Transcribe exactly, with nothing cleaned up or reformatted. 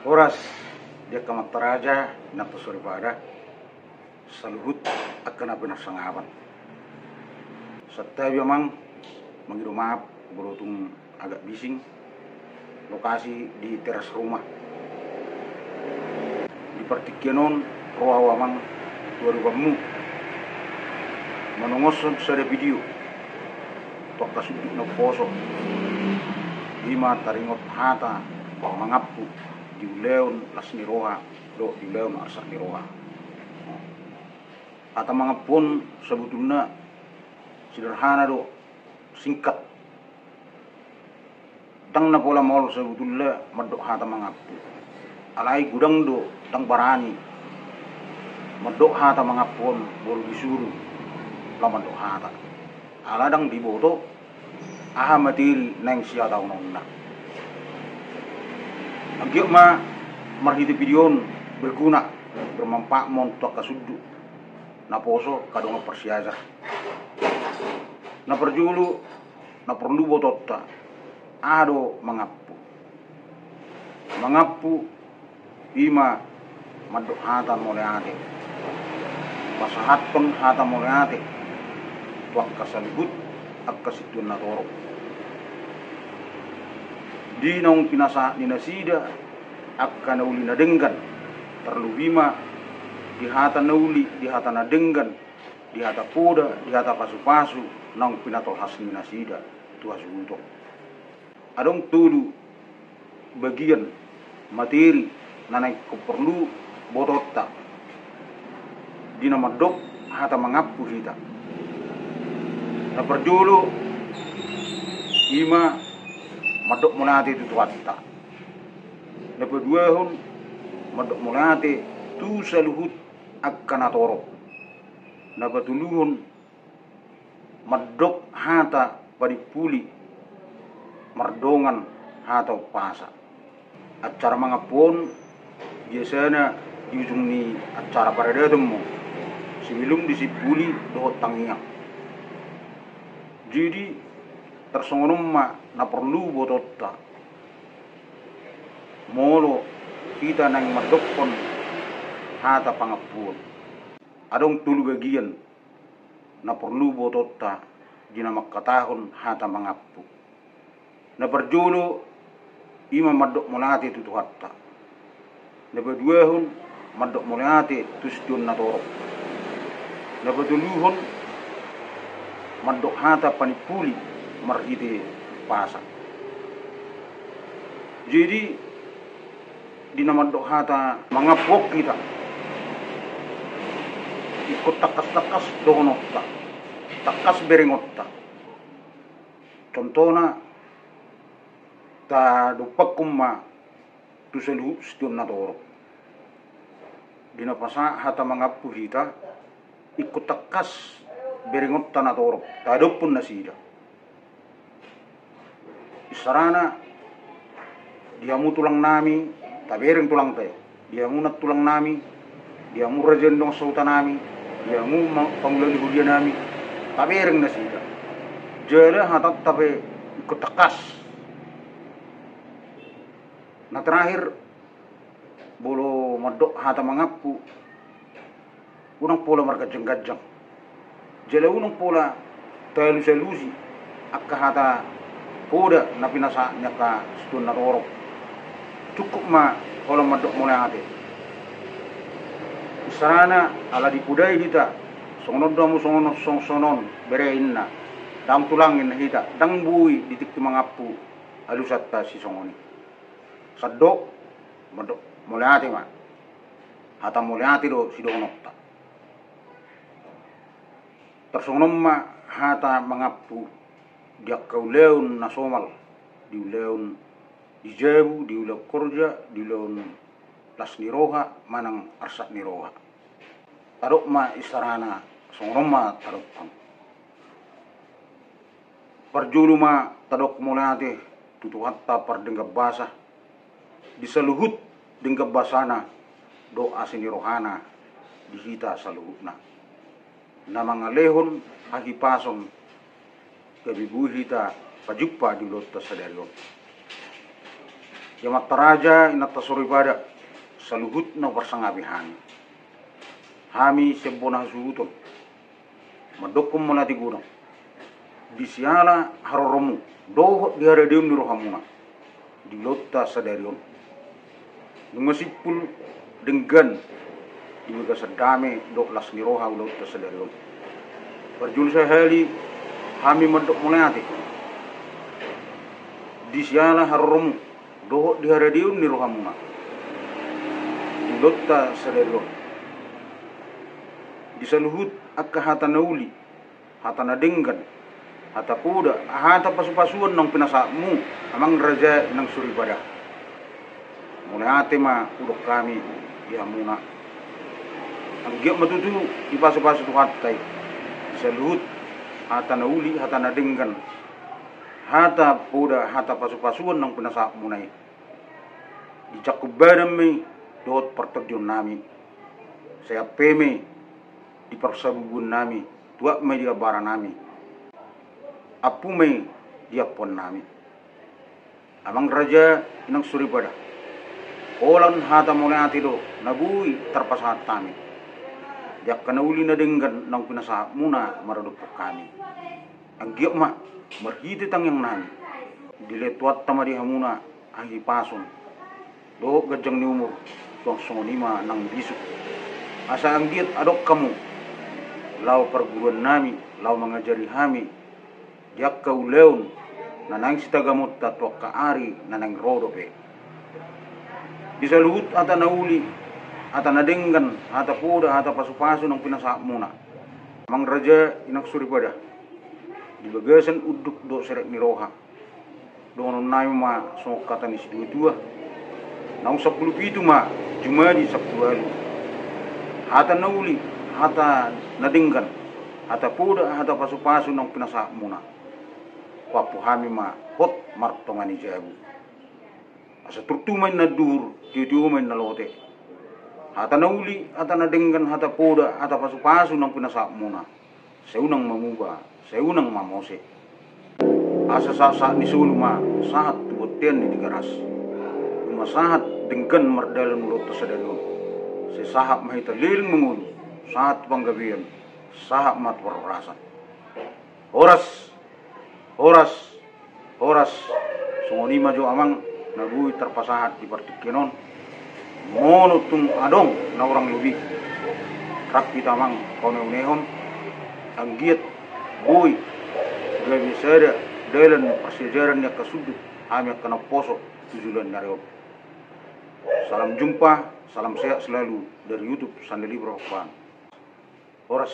Horas di angka amanta raja, inanta soripada, saluhut angka na pinarsangapan. Santabi amang, mangido maaf molo tung agak bising, lokasi di teras rumah. Di partingkian on ro au amang tu adopanmu manongoshon sada video tu angka sundut na umposo, i ma taringot hata mangampu di ulaon las ni roha dohot di ulaon arsak ni roha. Hata mangampu on sabutulna sederhana do, singkat. Ndang na pola maol sabutulna mandok hata mangampu. Alai godang do ndang barani mandok hata mangampu on molo disuru laho mandok hata. Ala ndang diboto aha materi naeng sihatahononna. Anggiat ma marhite video on berguna, bermanfaat ma on tu angka sundut na poso angka dongan parsiajar. Na parjolo, na porlu botonta, aha do mangampu? Mangampu i ma mandok hata mauliate, pasahathon hata mauliate tu angka saluhut angka situan na torop di naung pinasahat ni nasida angka na uli na denggan, tarlumobi ma di hata na uli, di hata na denggan, di hata poda, di hata pasupasu naung pinatolhas ni nasida tu hasuhuton. Adong tolu bagian materi na naeng porlu botonta di na mandok hata mangampu hita. Na parjolo i ma mandok mauliate tu Tuhanta. Na paduahon mandok mauliate tu saluhut angka na torop. Na patoluhon mandok hata panimpuli mardongan hata umpasa. Acara mangampu on biasana di ujung ni acara paradaton ma, sebelum disimpuli dohot tangiang. Jadi tarsongon on ma na porlu botonta molo hita naeng mandokkon hata pangampu on. Adong tolu bagian na porlu botonta di na mangkatahon hata mangampu. Na parjolo i ma mandok mauliate tu Tuhanta. Na paduahon mandok mauliate tu situan na torop. Na patoluhon mandok hata panimpuli marhite umpasa. Jadi di na mandok hata mangampu on hita ingkon tangkas-tangkas dohononta, tangkas berengonta. Contohna, tadompakhon ma tu saluhut situan na torop. Di na pasahat hata mangampu hita, ingkon tangkas berengonta na torop, tadompakhon nasida. Isarana, di hamu tulang nami, tabereng tulangta i. Di hamu nantulang nami, di hamu raja ni dongan sahuta nami, di hamu ma-, pangula ni huria nami, tabereng nasida. Jala hatanta pe ingkon tangkas. Na terakhir, molo mandok hata mangampu, unang pola marganjang-ganjang. Jala unang pola taalusalusi angka hata poda na pinasahat ni angka situan na torop. Cukup ma holan mandok mauliate. Isarana ala dipodai hita, songon on do hamu songon, songon, songon on bere inna, dang tulang inna hita, dang boi di tingki mangampu alusanta sisongon i. Sandok, mandok mauliate ma. Hata mauliate do sidohononta. Tarsongon on ma hata mangampu di angka ulaon na somal, di ulaon di jabu, di ulaon horja, di ulaon las ni roha manang arsak ni roha. Tadok ma isarana, songon on ma tadokhon. Parjolo ma tadok mauliate tu Tuhanta pardenggan basa, di saluhut denggan basana dohot asi ni rohana di hita saluhutna, na mangalehon hahipason gabe boi hita pajumpa di ulaonta sadari on. Ia ma, raja, inanta soripada, saluhut na huparsangapi hami. Hami sian bona hasuhuton mandokkon mauliate godang di siala haroromu dohot di haradeon ni rohamuna di ulaonta sadari on. Nunga simpul denggan di bagasan dame dohot las ni roha ulaonta sadari on. Parjolo sahali hami mandok mauliate di siala haroromu dohot di haradeon ni rohamuna di ulaonta sadari on. Di saluhut angka hata na uli, hata na denggan, hata poda, hata pasupasuon naung pinasahatmu, amang raja, inang soripada, mauliate ma hudok hami di hamuna. Anggiat ma tutu dipasupasu Tuhanta i di saluhut hata na uli, hata na denggan, hata poda, hata pasupasuon naung pinasahatmuna i. Dijangkon badan ma i dohot partondionnami. Sai ampe ma i di parsabubuonnami, tuat ma i di ambaranami. Ampu ma i di ampuannami. Amang raja, inang soripada, holan hata mauliate do na boi tarpasahat hami di angka na uli na denggan naung pinasahatmuna maradophon hami. Anggiat ma marhite tangiangnami dilehon Tuhanta ma di hamuna hahipason dohot ganjang ni umur, suang songon i ma nang bisuk. Asa anggiat adong hamu laho parguruannami, laho mangajari hami di angka ulaon na naeng sitagamonta tu angka ari na naeng ro dope. Di saluhut hata na uli, hata na denggan, hata poda, hata pasupasu naung pinasahatmuna, amang raja, inang soripada, di bagasan unduk dohot serep ni roha, dohononnami ma songon hata ni situatua: Naung sampulu pitu ma jumadi sampulu ualu. Hata na uli, hata na denggan, hata poda, hata pasupasu naung pinasahatmuna, huampu hami ma hot martonga ni jabu. Asa turtu ma inna duhur, tiotio ma inna lote. Hata na uli, hata na denggan, hata poda, hata pasupasu naung pinasahatmuna, sai unang mamuba, sai unang mamose. Asa sahatsahat ni solu ma sahat tu bontean ni Tigaras. Nunga sahat denggan mardalan ulaonta sadari on. Sai sahat ma hita leleng mangolu, sahat tu panggabean, sahat ma tu parhorasan. Horas, horas, horas. Songon i ma jo, amang, na boi tarpasahat di partingkian on. Molo tung adong na hurang lobi, rap hita, amang, paunehunehon, anggiat boi gabe sada dalan parsiajaran ni angka sundut hami angka naposo tu joloan ni ari on. Salam jumpa, salam sehat selalu dari YouTube Sandal Ibra Hofan. Horas.